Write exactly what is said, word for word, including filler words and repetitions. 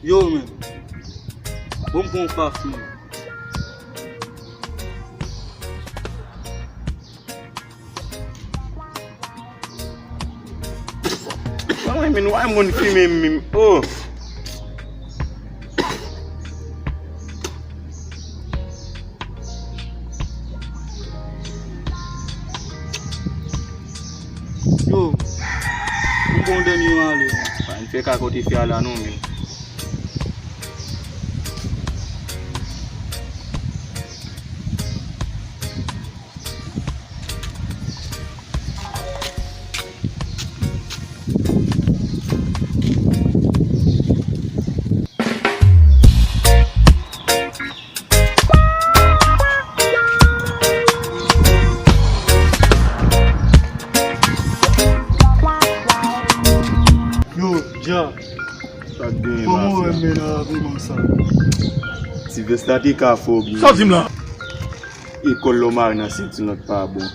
Yo, men. Bon, bon, pa fini. Mwen, men, wè moun fimen, men, oh. Yo, m gon dènye ale. Pa n fè ka kote fè a la non, men. Yo, Dja. Sa k genyen, kòman w wè mafya? Renmen nan laveman sa? Ti vès la te ka fè w byen. Sa w di m la? Ekòl lè w mare nan senti lòt pa bon.